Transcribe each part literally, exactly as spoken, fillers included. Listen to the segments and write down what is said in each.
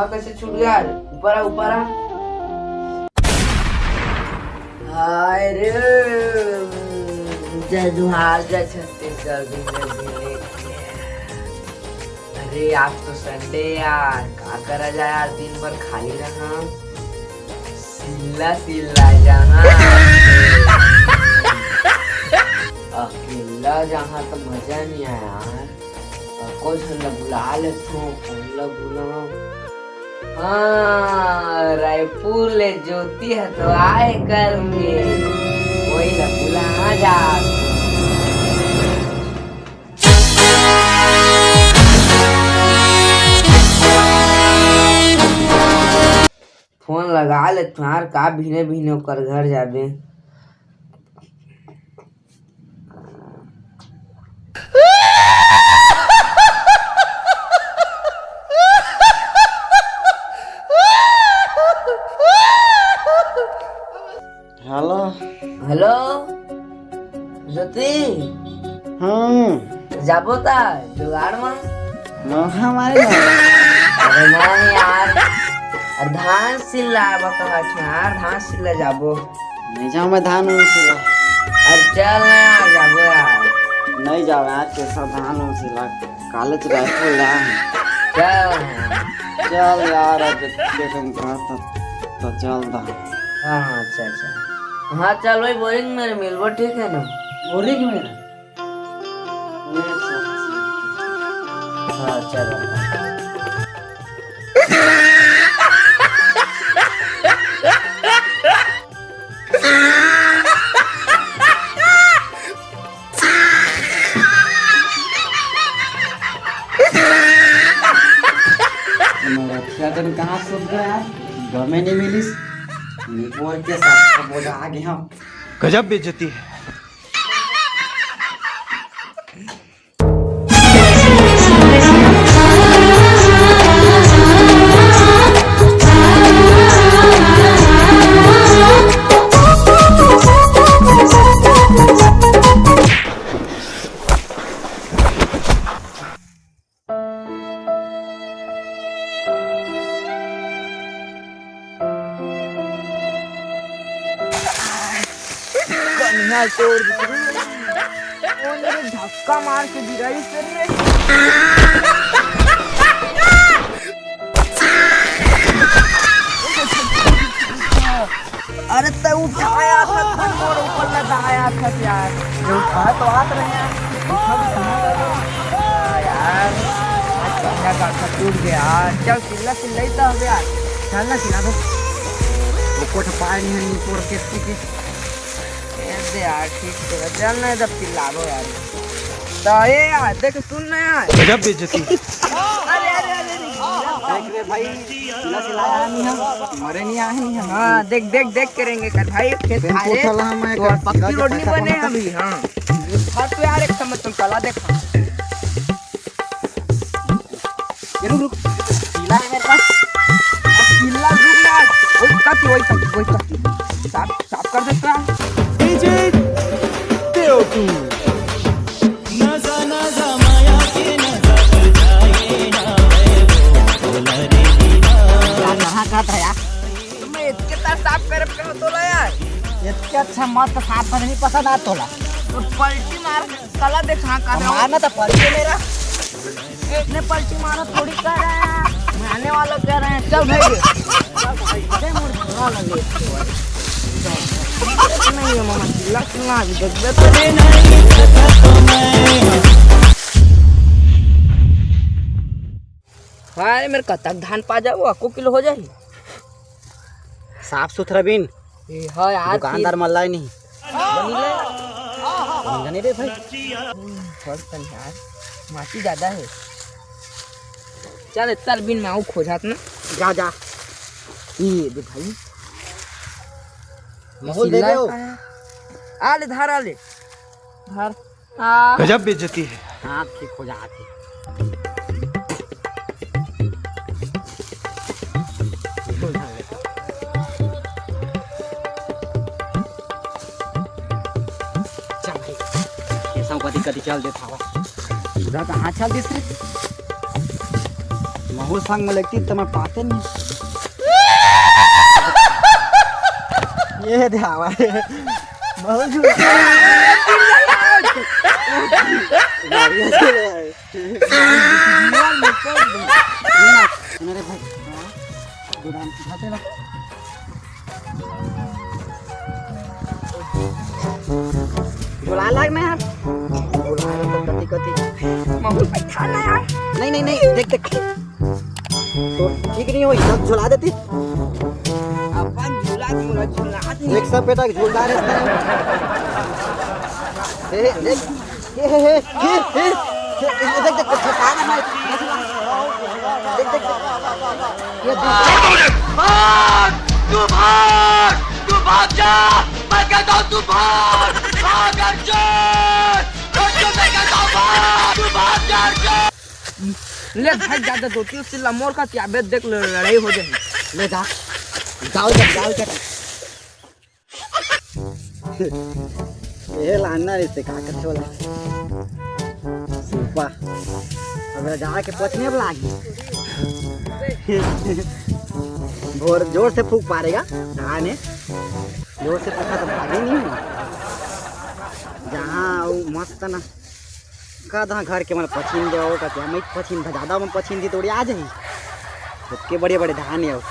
कैसे छूट गया? ऊपर आ, ऊपर आ। हाय रे, जय जोहार, जय छत्तीसगढ़, बिहने बिहने। अरे, आज तो संडे यार, का करा जाए यार, दिन भर खाली रहा। सिल्ला सिल्ला जहाँ। अकेला जहाँ तो मजा नहीं आया यार। अ, कोई झन ला बुला लेथों, कोन ला बुलाओं? हाँ, रायपुर ले ज्योति ह तो आए करके, कोई ला बुला जा। फोन लगा ले तुहार, का बिहने बिहने ओकर घर जाबे। हेलो। हेलो, ज्योति। हम्म। जाबो ता जुगाड़ मा? मौका मारे ना। अरे नहीं यार, अरे धान सिल्ला बा कहत हूँ यार, धान सिल्ला जाबो। नहीं जाऊँ मैं धान उन सिल्ला। अरे चल ना यार, जाबो यार। नहीं जाओ यार, कैसा धान उन सिल्ला, कालेज रायपुर ला। चल। चल यार, अब देखें कहाँ तो, तो चल दा। हाँ, हाँ, अच्छा, अच्छा। हाँ, चल वही बोरिंग मेरे मिलबो, ठीक है ना? बोरिंग मेरा? हाँ, चल। नौरथिया तन कहाँ सुत गया? गमे नहीं मिलिस। निपोर के साथ बोझा आ गया। गजब बेइज्जती है। कन्या तोड़ दी। कौन रे धक्का मार के गिराई फिर रे? अरे त उठाया था, मोर ऊपर लदाया था यार। ये उठा तो आत रहे यार। उठा भी कहाँ लगा? आ यार, आज कन्या का हाथ टूट गया। चल सिल्ला सिल्ला ही तो हो गया। चल ना सिल्ला दो। वो कोठ पाए नहीं है, नीचे और कैसे के। ए दे यार, ठीक से चल ना, जब चिल्लाबो यार। तो ए यार, देख, सुन ना यार। गजब बेइज्जती। अरे, अरे, अरे, अरे। देख रे भाई, सिला सिलाया नहीं हम, मरे नहीं आए नहीं हम। हाँ, देख, देख, देख करेंगे कर भाई, फिर तुम खा ले। पूछा ला, मैं तो कर पक्की सिला के रोड नहीं पैसा बने कमाता। अभी, हाँ। हाँ, तो यार, एक समय तुम कला देखा। ये रुक, रुक। ढीला है मेरे पास। अब ढीला रुक यार। वही कट, वही कट, वही कट। साफ, साफ कर देता। डीजे देव तू। यार, कहाँ का था यार? मैं इतके तार साफ करे पे होतो ला यार। इतके अच्छा मस्त साफ करनी पसंद आ तोला। तो पलटी मार, कला देखा का मारना तो पलटी मेरा। इतने पलटी मारो थोड़ी कह रहे हैं, मैं आने वाला कह रहे हैं। चल भाई। अरे मोर बुरा लगे। नहीं है मामा, चिल्ला चिल्ला अभी देख दे तो। हाँ रे, मेरे कतक धान पा जाओ, अक्को किलो हो जाए। साफ सुथरा बिन। ए, हाँ यार, दुकानदार फिर मल्ला ही नहीं। बनी ले। बनी जाने दे भाई। हम्म, थोड़ा सा यार, माटी ज्यादा है। चल, इतना बिन मैं आऊ खोजात ना। जा, जा। ये दे भाई। माहौल दे दे। आ ले, धार आ ले। धार। हाँ। गजब बेइज्जती है। हाँ, ठीक हो जात हे। चल भाई, ये सब कदी कदी चल देत हवा। पूरा कहाँ चल देत रे? महू संग में लगती त मैं पाते नहीं। ये दे आवा। महू झूला। अरे भाई, हाँ, दो दान उठाते ना। झोला लाग ना यार। झोला तो कति, कति। महू बैठा ना यार। नहीं, नहीं, नहीं, देख, देख। तो ठीक नहीं होई, सब झोला देती। अपन झोला, झोला, झोला नहीं। एक सब बेटा झोलदार है। ए, देख। हे, हे, हे, हे, हे, हे, ये देख, देख, देख, देख, देख, देख, देख, ये देख। भाग! तू भाग! तू भाग जा! मैं कहता हूँ तू भाग! भाग अर्जुन! अर्जुन, मैं कहता हूँ भाग! तू भाग जा अर्जुन! ले भाई, ज्यादा दोती उससे लमोर का त्याबे देख ले, लड़ाई हो जाए। ले जा, जाओ, जाओ, जाओ, जाओ। ये लाना रे, इससे का करथे वाला? सूपा। अब जाके पोछने अब लागी। भोर जोर से फूंक पारेगा, धान है। जोर से फूंका तो भागे नहीं। जहाँ वो मस्त ना, का तहाँ घर के मन पछिन देवो, का क्या मैं पछिन, ज्यादा मैं पछिन दी तोड़ी आ जाही। इतने बड़े बड़े धान है वो।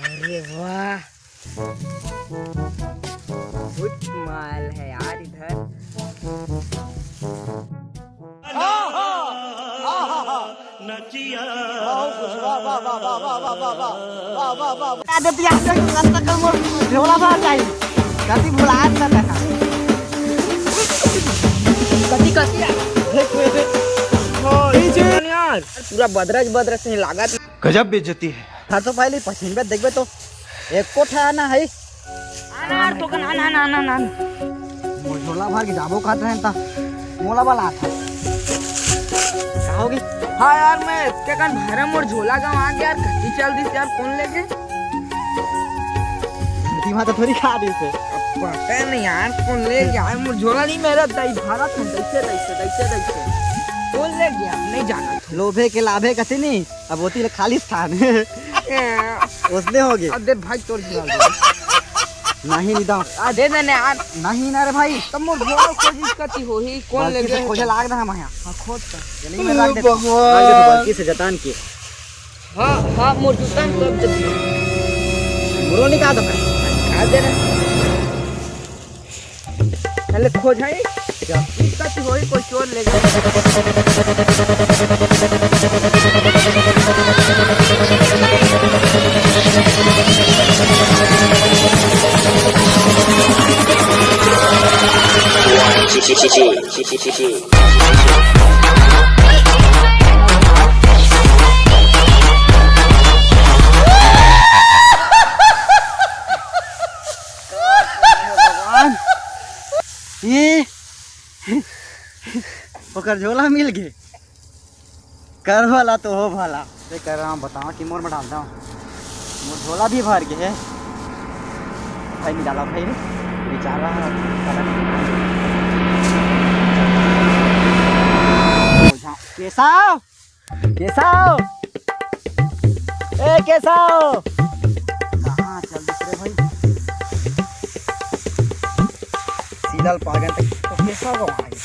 अरे वाह, बहुत माल है यार इधर। बता देती है, आज तक रास्ता कर मोर झोला भर जाई। कति भुलात ना था। कति, कति? यार, पूरा बदरज, बदरज नहीं लागत। गजब बेइज्जती है। हर तो पहले पछिन में देखबे तो एको ठा ना है। आना यार, तो ना, ना, ना, ना, ना। मोर झोला भर के जाबो कहत रहे त मोला बला था। का होगे? हाँ यार, मैं के कन भरे मोर झोला गवा गया यार, कति चल दिस यार, कौन ले गे? दिमाग तो थोड़ी खा दिस है। अब पता नहीं यार, कौन ले गया यार, मोर झोला नहीं मेरा, दई भारत में, दैसे, दैसे, दैसे, दैसे। कौन ले गया? नहीं जाना। लोभे के लाभे कथे नहीं। अब होती ले खालिस्तान। ओसने होगे। अब दे भाई तोर झोला दे। नहीं निदा। आ दे दे ने यार। नहीं ना रे भाई। तब मोर झोला खोजी कति होही, कौन ले बल्कि से गे? खोजे लाग ना हम यहाँ। हाँ, खोज कर। ये नहीं मैं रख देता। भगवान। रख देता बल्कि से जतान के। हाँ, हाँ, मोर जूता में तो दे। मुरो निकाल दो। आ दे ना। पहले खोजाई, दिक्कत होई, कोई चोर ले जाए। भगवान, ये ओकर झोला मिल गे। कर भला तो हो भला। ते कर रहा हूँ, बताओ कि मोर में डाल दो। मोर झोला भी भर गे है। भाई नहीं डाला भाई रे, बेचारा। केशव, केशव, ए केशव, कहाँ चल दिस रे भाई? सीधा पागल तक तो केशव को वहाँ गया।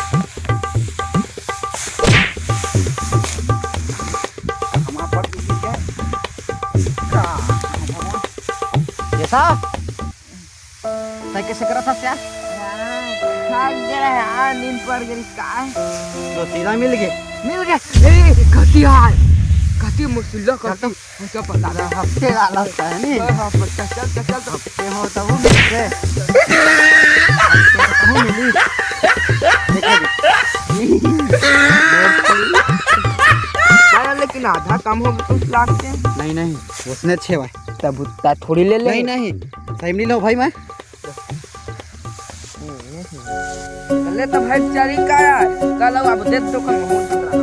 हमारा पट किसी क्या? का? केशव? तै कैसे करत हस यार? हाँ, थक गे रहे यार, नींद पड़ गे रहिस का। तो सीधा मिल गे? मिल गे। ए, कति हाल? कति मुश्किल, कति, हमको पता पूरा नहीं। हफ्ते वाला होता है नी? हाँ, हाँ, चल, चल, चल, चल। हफ्ते हो तब मिलते। हफ्ते हो तब मिली। देखो जी। यार, लेकिन आधा कम हो गया कुछ लाख के। नहीं, नहीं, उसने छे भाई। तब उतना थोड़ी ले ले। नहीं, नहीं, सही नहीं लो भाई मैं। ले तो भाई चारी का यार, कल अब दे तो कल हो।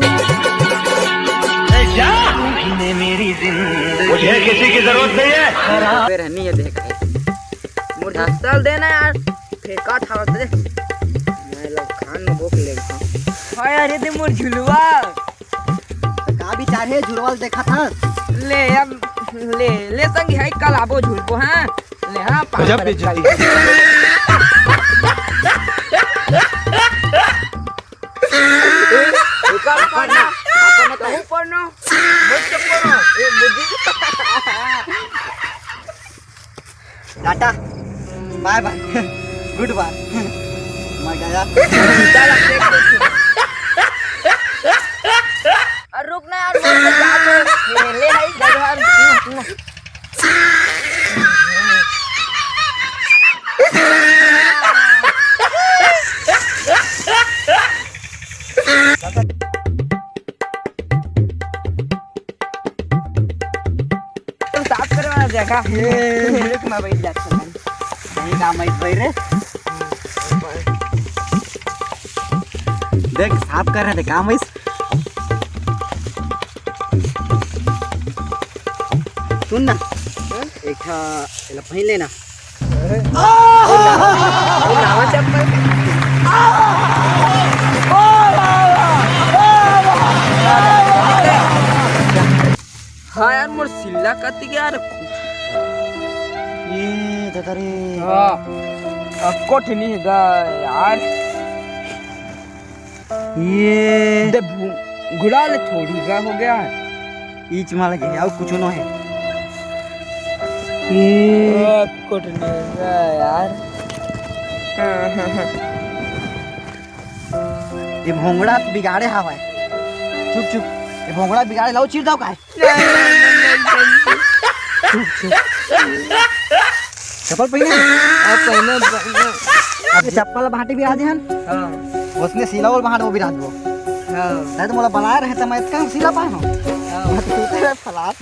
मुझे किसी की जरूरत नहीं है। बेर हनी ये देख। मोर हस्ताल देना यार, फेंका था दे। मैं लोग खान में बोक ले। हाय, अरे दे मोर झुलवा। का विचार हे, झुलवा ल देखा था? ले अब, ले, ले संगी, हाय, कल आबो झुलबो, हाँ? ले, हाँ, पाँच गजब मिनट बेइज्जती। का। एकर ऊपर ना, अपन तो ऊपर ना, मत पकड़ो, ए, मुझे। टाटा, बाय बाय, गुड बाय, मैं गया। अरे रुक ना यार, मैं तो जा रहा हूँ। ले, ले, हाय, गया। तो साफ करे वाला जगह। ये, ये तो मैं बैठ जाता हूँ। कहीं काम आई भाई रे। देख, साफ कर रहे थे, काम आई। सुन ना, एक ठा एला पहन लेना। हाँ यार, मोर सिल्ला कति गया रे। ये दादा रे। हाँ, अब कोठ नहीं है गा यार। ये दे भू-, गुड़ाल थोड़ी गा हो गया है। ईच मार के, अउ कुछ नो है। ये अब कोठ नहीं गा यार। ये भोंगड़ा बिगाड़े हवय। चुप, चुप। ये भोंगड़ा बिगाड़े लाओ, चीर दो काय? चप्पल पहिने? हाँ, पहिने, पहिने। अब चप्पल भाटी भी आ दे हन। हाँ। उसने सीला और भाट वो भी रात को। हाँ। नहीं तो मोला बनाए रहे तो मैं इतना सीला पाए हूँ। हाँ। मैं तो सोचे रहे फलास।